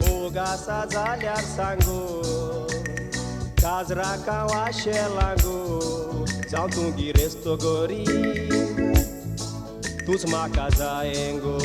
मोग आसा जाल्यार सांगू काजराक हांव आशेलां गो जावं तूं गिरेस्त गरीब तूंच म्हाका जाय गो.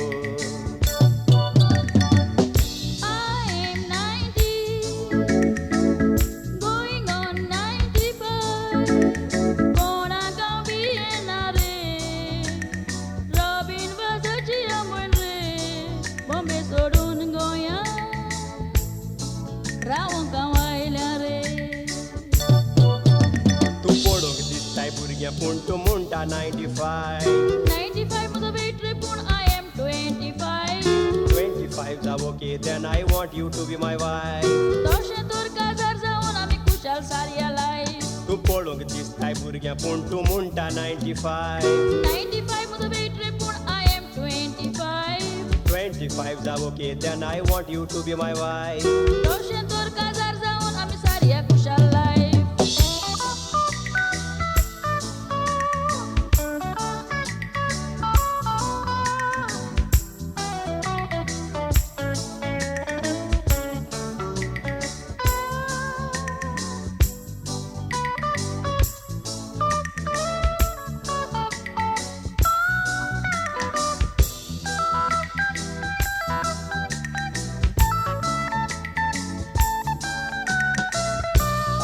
पूण तूं म्हणटा 95 95 म्हजो वेट रे पूण I am 25 25 जावं okay then I want you to be my wife. तशें तर काजार जावन आमी खुशाल सारया लायफ. तूं पळोवंक दिसताय भुरग्यां पूण तूं म्हणटा 95 95 म्हजो वेट रे पूण I am 25 25 जावं okay then I want you to be my wife. तशें तर काजार जावन आमी सारया खुशाल life.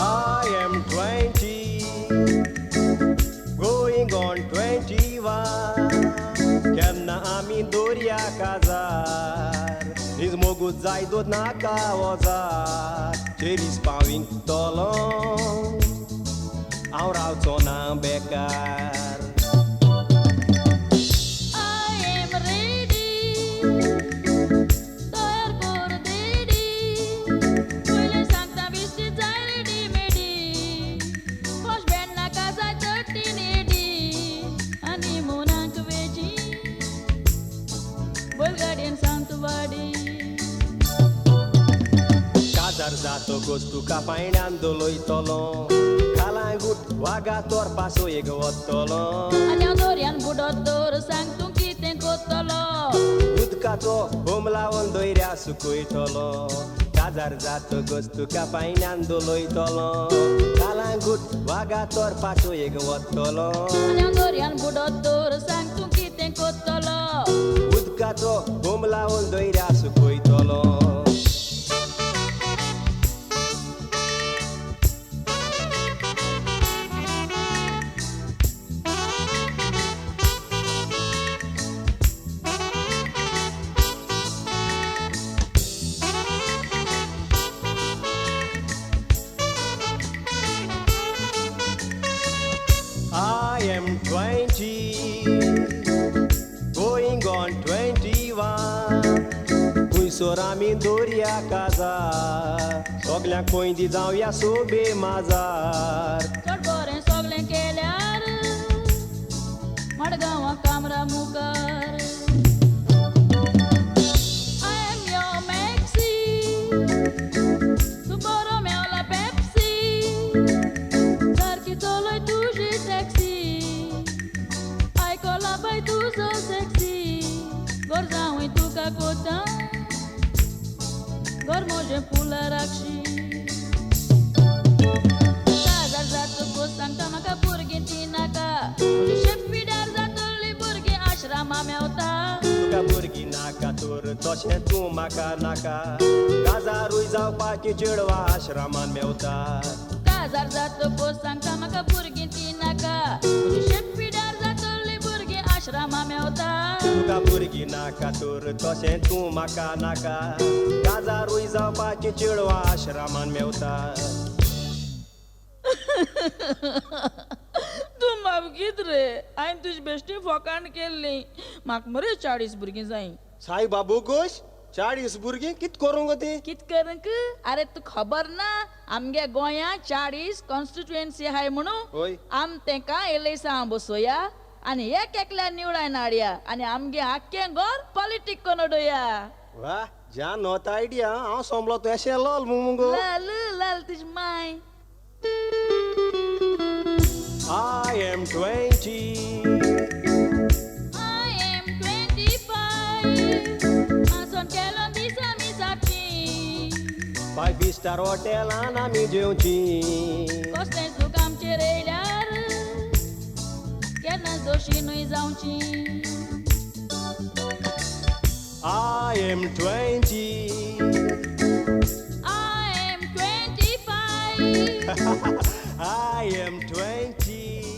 I am 20, going on 21. केन्ना आमी दर्या काजार नीज मोगूच जाय दोत नाका वजार चेरीस पाविंकतलो हांव रावचो ना बेकार. I am ready, तयार कर देडी. पयलें सांगता बेश्टी जाय रेडीमेडी. फर्स्ट बँड नाका जाय 13 एडी. आनी मोनाक वेची बैलगाडयेन सांतवाडी. काजार जातकच तुका पायण्यान दलयतलो कालांगूट वागा तोर पासयेक वतलो आनी हांव दर्यान बुडत तर सांग तूं कितें करतलो. उदकाचो बोम लावन दर्या सुकयतलो काजार जातकच तुका पायण्यान दलयतलो कालांगूट वागा तोर पासयेक वतलो आनी हांव दर्यान बुडत तर सांग तूं कितें करतलो. उदकाचो बोम लावन दर्या सुकयतलो. I am 20, going on 21. खुंयसर आमी दर्या काजार सगल्यांक पयलीं जावया सोबे माजार. चड बरें सगलें केल्यार मडगांवां कामरा मुखार. I am your maxi, तूं बरो मेवला पेप्सी. सारकी चलय तुजी टॅक्सी. आयकलां बाय तुजो सेक्सी. गरजांवूय तुका कोता घर म्हजें फुलां राक्षी. काजार जातकच सांगता म्हाका भुरगीं ती नाका. म्हजी शेपिड्यार जातली भुरगीं आश्रमा मेवता. तुका भुरगीं नाका तर तशें तूं म्हाका नाका काजारूय जावपाची चेडवां आश्रमान मेवता. काजार जातकच सांगता म्हाका भुरगीं ती नाका. म्हजी शेपिड्यार जातली भुरगीं आश्रमा मेवता. तुका भुरगीं नाका तर तशें तूं म्हाका नाका काजारूय जावपाची चेडवां आश्रमान मेवता. तूं मागीत रे हांवें तुजी बेश्टी फोकाण केल्ली. म्हाका मरे 40 भुरगीं जाय. साई बाबू गोश 40 भुरगीं कित करूंक गो ती? कित करूंक? आरे तूं खबर ना आमगे गोंया 40 कॉन्स्टिट्युएन्सी आहाय म्हणून. हय. आम तेंकां एलेसांव बसोया आनी एक एकल्या निवळाय नाडया आनी आमगे आख्खें घर पॉलिटीक करून उडोवया. वा ज्या नोत आयडिया हांव सोंपलो तूं एशें लोल मुगो. लाल लाल तुजी my. I am 20. I am 25. Mason केलो दीस फायव्ह स्टार हॉटेलान आमी जेवची. कसलें सूख आमचेर येयल्यार केन्ना दोशी न्हय जावची. I am 20. I am 25. I am 20.